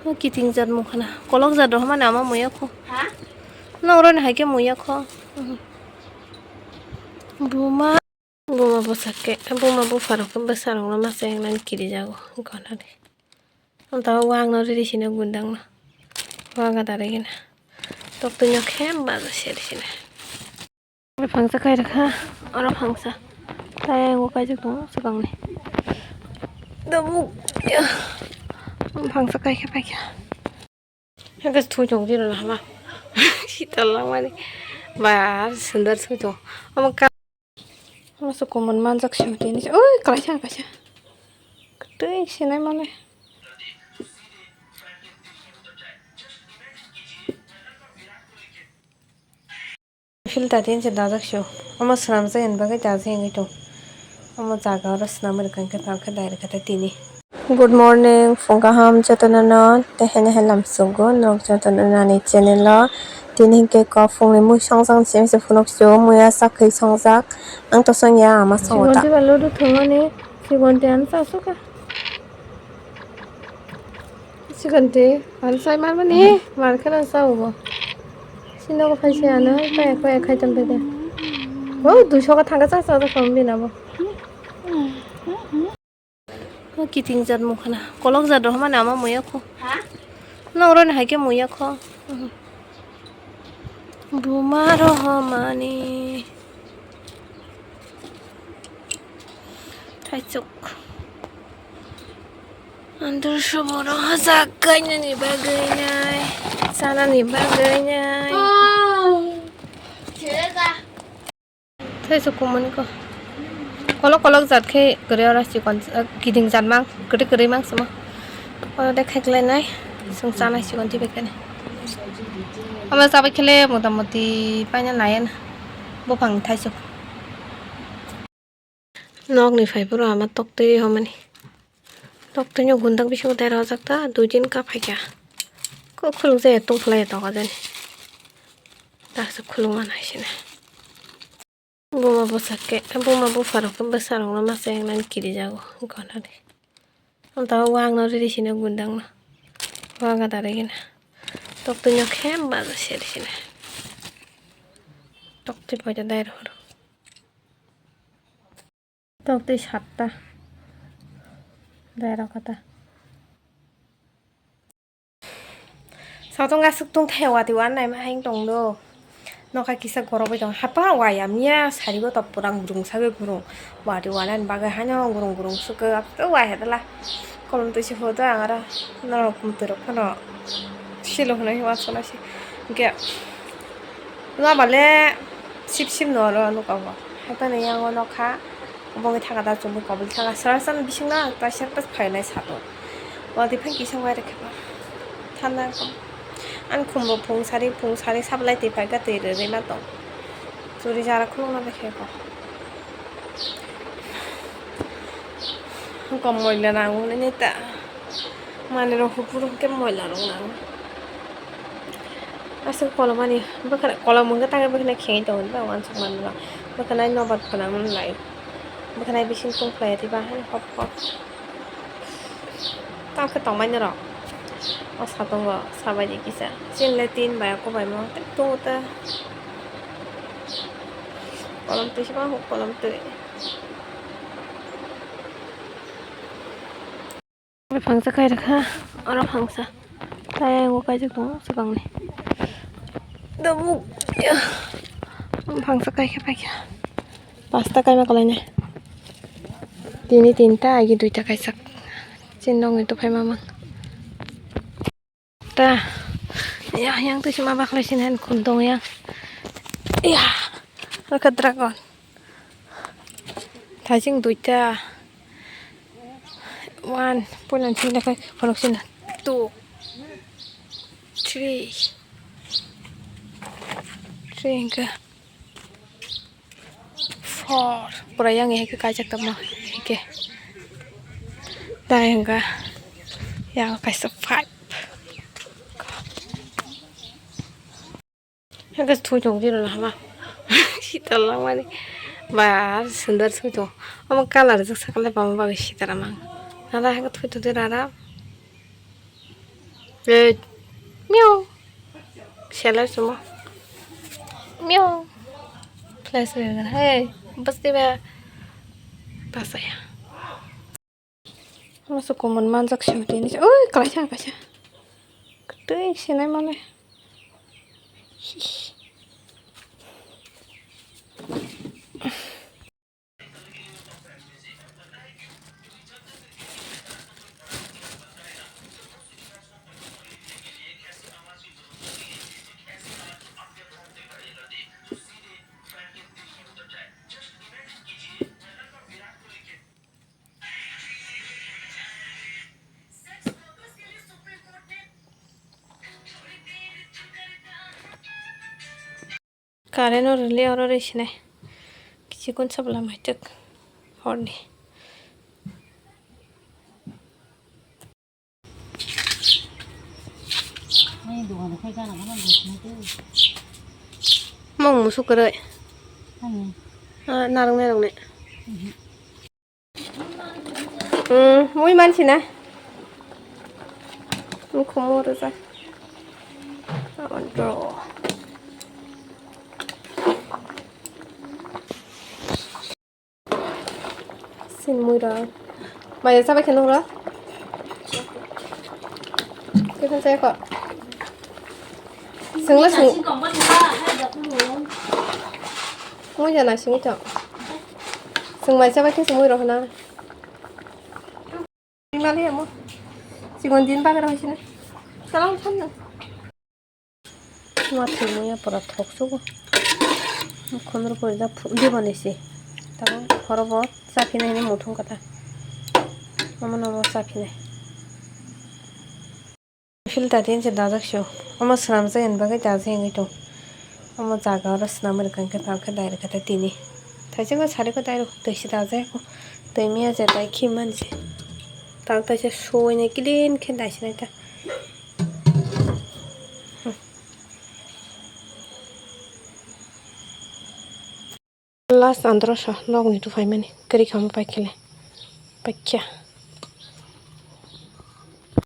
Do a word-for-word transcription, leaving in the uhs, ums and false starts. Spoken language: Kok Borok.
O kiting jat mukha na. Kolok jat rohormani ama muya kho. Ha? Nang roni hai khe muya kho. Buma, buma bwsa khe, buma bupha rok khe bwsa rok no masa yang nang kiri jago. Gana de. Ang tawa wang no riri sina gundang no. Wang ada rigi na. Tok tu nyok hem baza seri sina. Oro phangsa kai rwkha, oro phangsa. Tei o kaijak tongo swkangni. Tabuk, ya. Phangsa kai khe paikha. Hwnkhe thwi tongo dino hama. Sita langmani. Ba, sundar thwi tongo. Omo ka-, omo se common manjak simi tini se. Oi, kaisa, kaisa. Twi sinai male. Filter tin se dajak sio. Omo swnamjak ni bagwi dajak wngwi tong. Omo jaga oro swnamwi rwkha hwnkhe tangkhe direct khe tini. Good morning, phung kaham jotono no. Tei hene helam sugo nok jotono nani channel o. Tini hwnkhe kok phungni mui songjak ni simi se phunuk sio. Muya sak khe songjak. Ang to songya ama songo ta. Sigon tiba ludu thumani, sigon tiyan sa suka. Sigon te, ano sai man mani, mar kheno sa ubo. Sino ko phai se ano, kaya kaya khai tam bede. O, duiso ka thangka sa sa sa kom bina bo. O kiting jat mukha na, kolok jat rohormani ama muya kho. Ha? Nang roni hai khe muya kho. Buma rohormani. Thaisuk. Andor soboro hajak kainani bagwi nai, chanani bagwi nai. Thaisuk kumuni ko. Kolok kolok jat khe kwrwi oro chikon, ah, kiting jat mang, kwrwi kwrwi mang simo. Oro de khaikhlainai, chwng chanai chikon twi bai khani. Omo chabai khele motamoti paina nai ano. Buphang thaisuk. Nokni phai phuru ama toktwi rihormani. Toktwino gundak bisingo dera ojak ta, dui din ka phaikha. Ko khuluk jaya tongkhlai ya toka jani. Daksa khuluk mana sini. Buma bwsa khe, buma bupha rok khe bwsa rok no masa yang nang kiri jago. Gana de. Ang tawa wang no riri sina gundang no. Wang ada rigi na. Toktwino khe baza seri sina. Toktwi poita dai rohor. Tok tei satta. Dai rok kata. Satung aswk tung thai wati wan nai ma haing tong do. Nokha kisa gorok bai tong. Hapa waya miya sari go top purang gurung sagwi gurung. Wati wan nai bagwi haino gurung gurung sukhe apto waya dala. Kolom twi se photo ang aro norok mutwi rok phano silo hwnwi wansuknai se. Hwnkhe. Nokbar le sip sip no oro nukha bo. Haikhe ani yango nokha. Obo wngkha thangka da chumui kobol thangka. Sara san bisingno ang kaisa ta phainai satung. Watwi phai kisa wai rwkhe ba. Thanda wngkha. Ani khumbo phung sari phung sari sablai twi phaikha twi rwrwi ma tong. Churi jara khulukna bai khe ko. Kom moila nango hinwi ta. Manwi rok hupur hwnkhe moila rok nango. Aswk kolomani bwkhwnai kolom hwnkhe tangwi bwkhwnai khengwi tongo ba uansuk manwi rok. Bwkhwnai nobar phwnang lai. Bwkhwnai bising tongkhlai riba hai hop hop. Tamo khe tongmani rok. O satungo sabai di kisa. Chini le tin bai kobai mo tei tongo ta. Kolom twi se ma huk kolom twi. Oro phangsa kai rwkha, oro phangsa. Tai ang o kaijak tongo swkangni. Tabuk, ya. Phangsa kai khe paikha. Pasta kaima kwlainai. Tini tinta, agi duita kaijak. Chini nokni tufai mamang. Ta, ya, yang twi sima baklai sini han khum tong yang. Ya, aka dragon. Thajing duita. One, puila thila kai phunuk sina. Two, three. Three hwnkhe. Four. Pura yang hai khe kaijak tamo hai khe. Tai hwnkha yang kaisa five. Hwnkhe thwi tong dino hama. Sita langmani. Ba sundar thwi tong. Omo colour jak sakle bama bagwi sita ramang. Nada hwnkhe thwi tong dino ara. Hey. Miau. Seller sumo. Miau. Flash river. Hey. Basti ba. Pasaya. Masa kumun manjak sih tini. Oi, kaisa, kaisa. Ketui sinai male. Hish. Current o rwle oro rw sinai. Kichikun sabla maitok horni. Mung musuk kwrwi. Ah, narwknai rwknai. Hmm, mui mansi na. Mui khumu rwjak. Draw. Sin mui rw. Maya chabai khe nung rw. Khe phai chaya kho. Sengla seng. Mui jana singwi tong. Seng mai chabai khe seng mui rw hana. Tingla le mo. Sigon din bagara hoisina. Salam thanna. Ma thwimwi ya pura thok sugo. Khonor pori da phu-, diboni se. Tamo horo bo chaphinai hinwi muthung kata. Omo no omo chaphinai. Filter din se dajak sio. Omo swnamjak yani bagwi dajak wngwi tong. Omo jaga oro swnamwi rwkha hwnkhe tamo khe dai rwkha tei tini. Thaisingno sari khe dai rw-, twi se dajak. Twi miya je dai khimani se. Tamo tei se suwini clean khe dai sinai ta. Last andro sa nokni tu phaimani kwrwi kha omo paikhe le paikha.